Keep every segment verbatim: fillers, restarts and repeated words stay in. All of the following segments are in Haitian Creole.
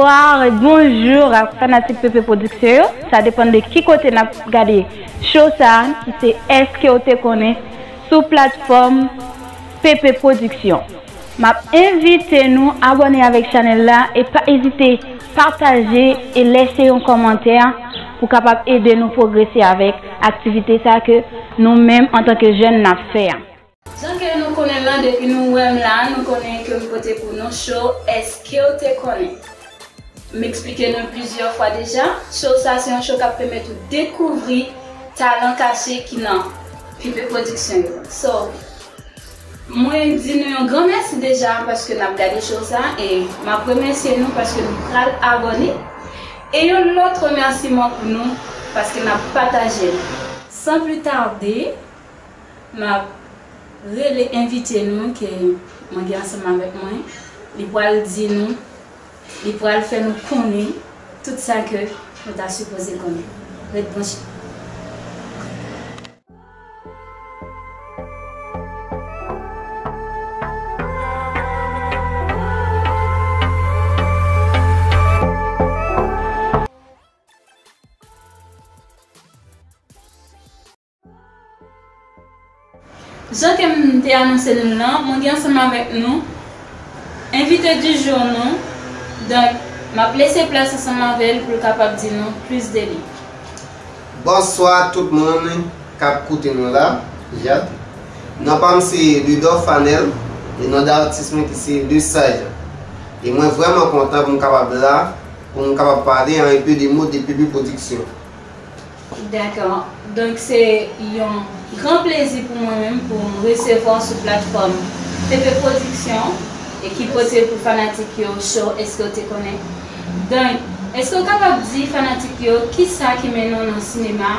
Bonswa, bonjou ak fanatik P P Pwodiksyon yo. Sa depann de ki kote n ap gade show sa a, ki se Èske w te konnen sou platfòm P P Pwodiksyon. M ap envite nou abòne avèk chanèl la e pa ezite pataje e lèse yon kòmantè pou kapab ede nou pwogrese avèk aktivite sa ke nou menm antanke jèn n ap fè a. Jan ke nou konnen l lan, depi nou wè m la, nou konnen ke m pote pou nou show Èske w te konnen? M eksplike nou plizyè fwa deja, show sa se yon show k ap pèmèt ou dekouvri talan kache ki nan P P Pwodiksyon yo. So, mwen di nou yon gran mèsi deja paske n ap gade show sa e m ap remèsye nou paske nou pral abòne. E yon lòt remèsiman pou nou paske n ap pataje l. San pli tade, m ap rele envite nou ke mwen gen ansanm avèk mwen. Li pral di nou, li pral fè nou konnen tout sa ke nou ta sipoze konnen. Ret branche. Jan ke m te anonse nou l lan, mwen gen ansanm avèk nou envite du jour nou. Donk, m ap lese plas ansanm avè l pou l kapab di nou plis de li. Bonswa tout moun k ap koute nou la. Jad. Non pa m se Ludor Fanel, e non datis mwen ki se Le Sage. E mwen vrèman kontan pou m kapab la, pou m kapab pale en peu de mots de P P Pwodiksyon. Dakò. Donk, se yon gran plezi pou mwen menm pou m resevwa w sou platfòm P P Pwodiksyon e ki pote pou fanatik yo show Èske w te konnen? Donk, èske w kapab di fanatik yo kisa ki mennen w nan sinema?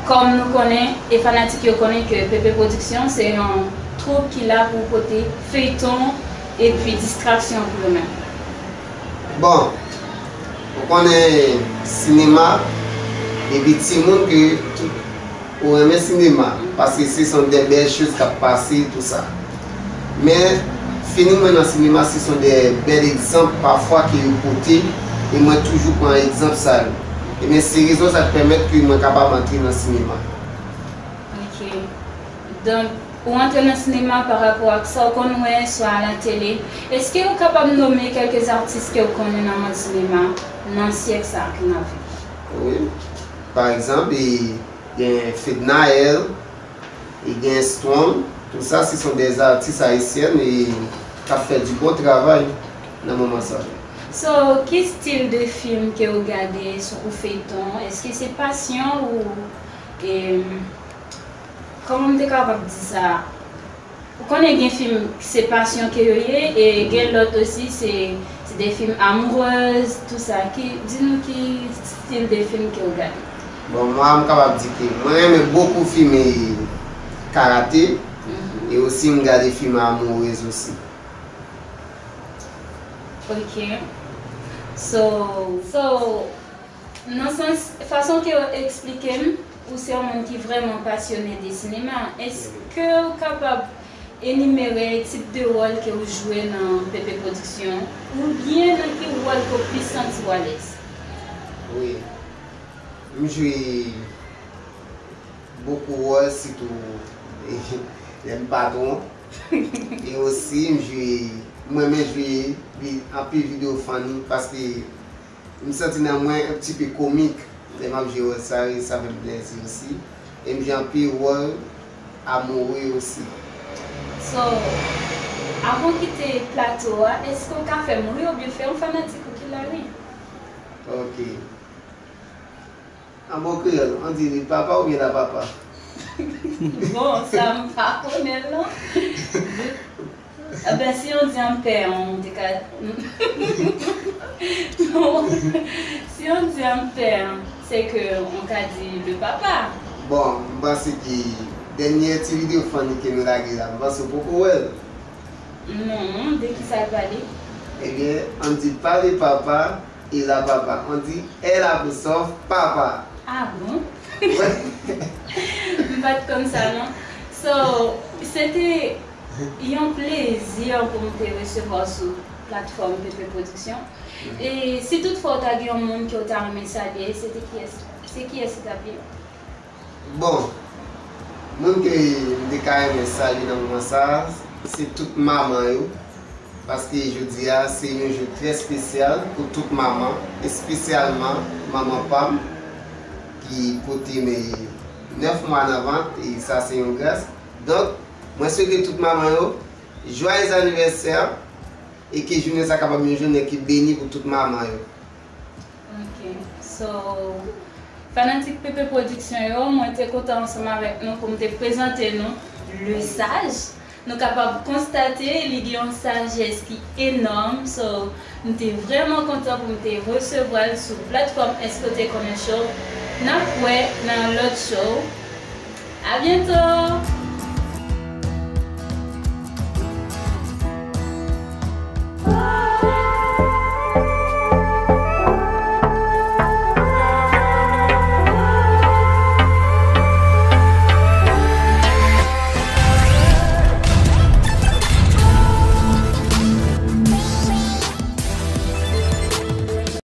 Kòm nou konnen, e fanatik yo konnen ke P P Pwodiksyon se yon twoup ki la pou pote feyton epi distraksyon pou yo menm. Bon, ou konnen sinema, depi timoun ke tout, ou renmen sinema, paske se son de bèl choz k ap pase, tou sa. Men, fini mwen nan sinema, se son de bèl egzanp pafwa ke yo pote, e mwen toujou pran egzanp sa yo. Ebyen, se rezon sa k pèmèt ke mwen kapab antre nan sinema. Ok. Donk, ou antre nan sinema pa rapò ak sa w konn wè swa a la tele. Èske ou kapab nonmen kèlke atis ke w konnen nan mond sinema nan syèk sa a ke n ap viv? Wi. Pa egzanp, e, gen Fednaelle, e gen Strong. Tout sa, se son de atis ayisyèn e k ap fè di bon travay nan moman sa. So, ki stil de fim ke w gade, sou ou feyton? Èske se pasyon ou, e, kòman m te kapab di sa? Ou konnen gen fim se pasyon ke yo ye, e gen lòt osi se, se de fim amourèz, tou sa. Ki, di nou ki stil de fim ke w gade? Bon, mwen, m kapab di ke mwen renmen bokou fim e karate, mhm, e osi m gade fim amourèz osi. Ok. So, so, nan sans, fason ke w eksplike m, ou se yon moun ki vrèman pasyone de sinema. Èske w kapab enimere tip de wòl ke w jwe nan P P Pwodiksyon? Oubyen nan ki wòl ke w plis santi w alèz? Wi. M jwe bokou wòl, sitou lè m patwon. E osi, m jwe, m renmen jwe vi-, anpil videyo funny, paske m santi nan mwen un petit peu comique lè m ap jwe wòl sa yo, e sa fè m plezi osi. E m jwe anpil wòl amoure osi. So, avan w kite plato a, èske w ka fè m ri oubyen fè yon fanatik ou ki la ri? Ok. An bon kreyòl, on di li papa oubyen la papa? Bon, sa m pa konnen l non. Enben, si on di an pè, on te ka, non, si on di an pè, se ke on ka di le papa. Bon, m panse ke dènyè ti videyo funny ke nou lage la, m panse w poko wè l. Non, de kisa l pale? Ebyen, on dit pas le papa, et la papa. On dit L apostrophe papa. Ah bon? M pa t konn sa non. So, se te yon plezi pou m te resevwa w sou platfòm Pepe Production. E si toutfwa w ta gen yon moun ke w ta renmen salye, se te kiyès, se kiyès li t ap ye? Bon, moun ke m te ka renmen salye nan moman sa a, se tout manman yo. Paske jodi a, se yon jou trè espesyal pou tout manman, espesyalman manman pa m, ki pote m nèf mwa nan vant, e sa se yon gras. Donk, mwen swete tout manman yo, joyeux anniversaire, e ke jounen sa kapab yon jounen ki beni pou tout manman yo. Ok, so, fanatik Pepe Production yo, mwen te kontan ansanm avèk nou pou m te prezante nou Le Sage. Nou kapab konstate li gen yon sajès ki enòm, so, m te vrèman kontan pou m te resevwa l sou platfòm Èske w te konnen show. N ap wè nan yon lòt show. A byento!